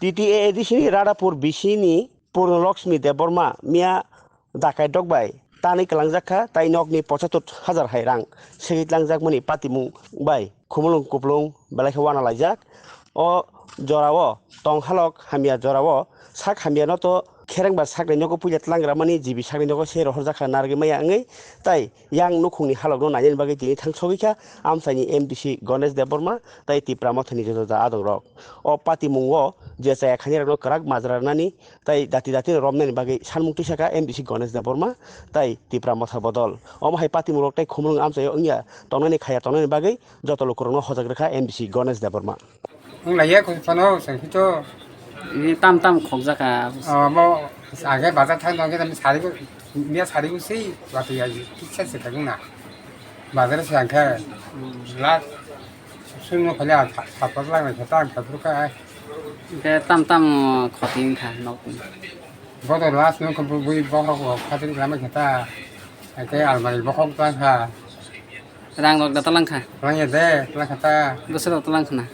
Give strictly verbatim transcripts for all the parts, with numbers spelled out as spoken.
T T A A D C ni Radhapur B C ni Purno Lakshmi Debbarma miya dakai dok bai tanwi kwlangjak kha, tai nokni pochatur hajar hai rang segwi tlangjak mani patimung bai khumulwng kuplung belai khe wana laijak. O jorao tong halok hamya jorao sak hamya no to khereng ba sakni nogo puila tlangra mani G B sakni nogo se rohorjak kha narwgwi maya wngwi, tai yang nukhungni halokno nainani bagwi tini thang sogwi kha amchaini M D C Ganesh Debbarma tai Tipra Mothani joto ja adongrok. O patimungo je chaya khainirokno kwrak majra rwnani tai dati dati romnani bagwi sanmung twisakha M D C Ganesh Debbarma tai Tipra Motha Bodol. Omo hai patimungrok tai khumulwng amchaio wngya tongnani khaya tongnani bagwi joto lukurokno hojak rwkha M D C Ganesh Debbarma. Wng lai ya, koi phano, seng hito. Ini tam tam khokjak kha. Oh, mo, age bazar thang dong, kita sari ko, dia sari ko si, waktu ya, kita se kaguna. Bazar se angka, la, sun no kali, apa lang, kita angka, buka. Ke tam tam khoting kha, nok. Bodo last no ko bui bokhok ko khatin lama kita. Ke almari bokhok tang kha. Rang lok da talang kha. Lang ya de, talang kha ta. Bwswk rok talang khna.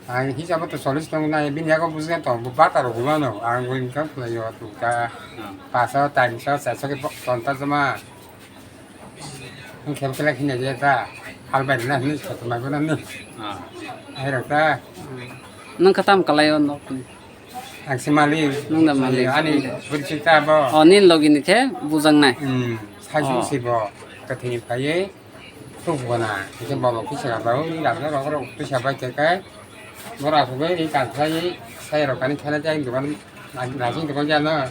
Ang hisabo to solis tong na, bini yago bujga to, bo bata rok gumano, ang bo income khlai yo tu ka. Hmm. Paso, tainso, saso ke tonta jama. Ang khem khlai khina je ta, hal bai na ni, sato mai bona ni. Hmm. Ai rok ta. Hmm. Nang khatam kalai o nok ni. Ang si malik. Nang da malik. Ani buri si ta bo. O, nin logi ni khe bujang nai. Hmm. Sai Oh. si bo, kathini phai. Tuk bona, hingke bolong kisa ka bau, ni rajna rok rok kisa bai khe kai. Bora asugwi ri kan sai, sai rok kani thana jai dukan, na-, najing dukan jana.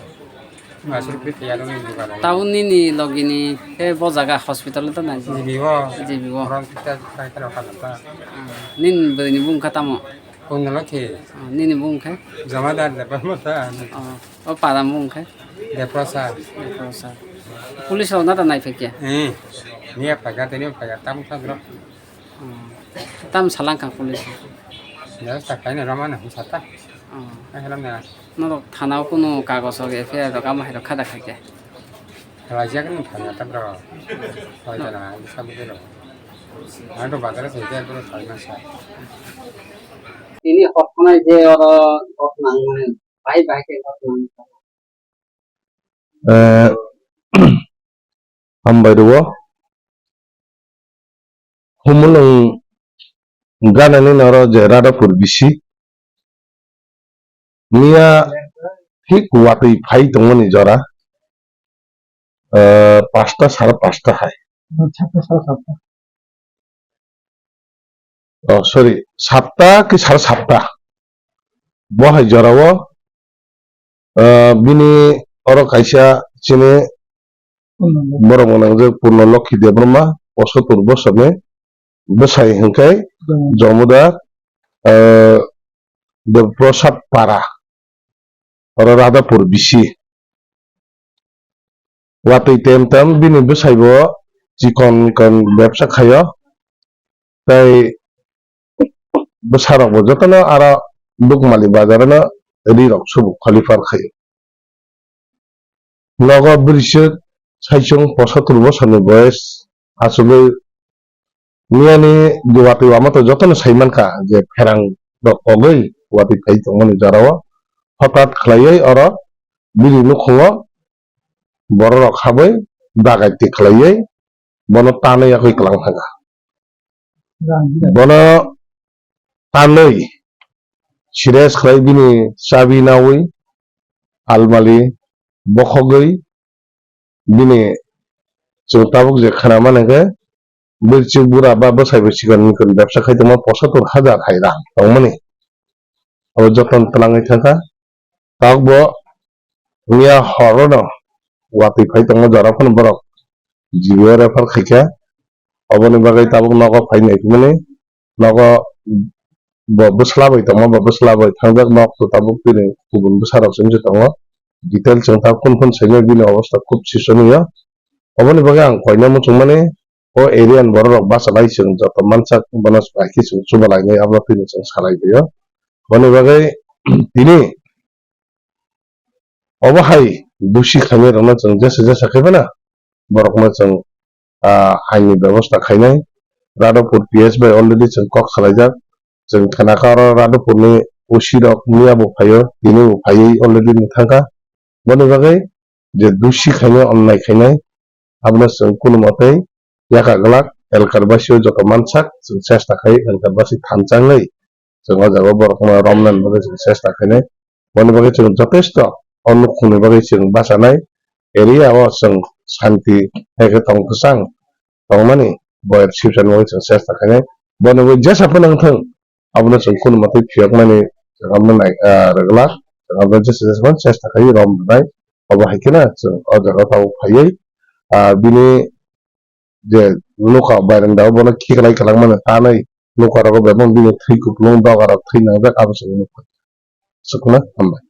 Masuk pi tiya dong dukan. Town nini logi ni, he bo jaga hospital to nai. Jibi bo. Jibi bo. Ron kita kai kalo kalo ta. Ah, nini bwrwi ni bung kha tamo? Kunno lo khe. Ah, nini bung kha? Jamadar da ba mo ta. Ah. O para mung khe? Deprosa. Deprosa. Police rok na ta nai phai khe? Eh. Niya phaga tani phaga tam thang rok. Hmm. Tam salang kha police. Ya ta khai na rama na sa ta. Hmm. Ai ram na. Norok thana o kunu kagos rok F I R rok amo hai rok khada khai khe? Khlai jak ni thana ta bro. Hoi ta na sa bu de ro. Ang to bazar se de bro thai na sa. Ini hot khonai je oro hot nang mani. Bai bai khe kok nang. Eh, hambai rwo. Humulwng ganani noro je Radhapur bisi. Miya thik watwi phai tongmani jora. Eh, pasta sara pasta hai. Sapta sara sapta. Oh, sorry, sapta ki sara sapta. Bo hai jorao, ah, bini oro kaisa chini borok gwnang je Purno Lokhi Debbarma, posotur bosorni bwsai hwnkhe Jomodar, ah, Dev Prasad Para, oro Radhapur bisi. Watwi tem tem bini bwsai bo chikon mikon bebsa khaio. Tei bwsarok bo jotono aro Dukmali bazar no ri rok subuk kholipar khaio. Nogo bwrwisuk saichung posotur bosorni boyes achugwi miyani watwi wama to jotono saimankha je pherang rok kogwi watwi phai tongmani jorao hotat khlaiwi oro bini nukhungo bororok habwi dagaiti khlaiwi bono tanwi yakwi kwlang thangkha. Bono tanwi sires khlai bini chabi nawi almali bokhogwi bini chwng tabuk je khna mani khe bwrwichwk bura ba bwsai bai chikon mikon bebsa khai tongma posotur hajar hai rang tongmani abo jotono twlangwi thangkha. Tabuk bo miya horo no watwi phai tongma jora phano borok G B o refer khaikha. Oboni bagwi tabuk nogo phai nai phimani nogo bo bwsla bai tongma, bo bwsla bai thangjak nok to tabuk bini kubun bwsa rok se wngwi tongo. Detail chwng tabuk phone phone saimai bini obostha khub sisoniyo. Oboni bagwi ang koina muchungmani o area ni borok rok bachalai chwng joto mansak bono bai khe chwng chubalainai abo twi chwng salai baio. Boni bagwi tini obo hai dusi khainai rokno chwng jesa jesa khe phano borokno chwng, ah, aini bebosta khainai. Radhapur P S bai already chwng kok salaijak. Chwng khnakha oro Radhapurni O C rok miya bo phaio, tini bo phaiwi already nwng thangkha. Boni bagwi je dusi khainai, onnai khainai, abono chwng kunu mwtai yaka glak, elkar basio joto mansak chwng chesta khai elkar basi thanchangwi chwng o jaga borokno romnani bagwi chwng chesta khainai. Boni bagwi chwng jotesto o nukhungni bagwi chwng bachanai area o chwng santi hai khe tong kwchang tongmani boyar sibsani bagwi chwng chesta khainai. Boni bagwi jesa phano wngthung, abono chwng kunu mwtai phiyoknani chwng abono nai, ah, rwglak, chwng abono jesa jesa phano chesta khai rom rwnai. Obo hai kheno chwng o jaga tabuk phaiwi, ah, bini je nokha bairanda o bono khiklai kwlangmani tanwi nokha rogo bebak bini thwi kupulung doga rok thwi nangjak abo chwng nukha. Sukna hambai.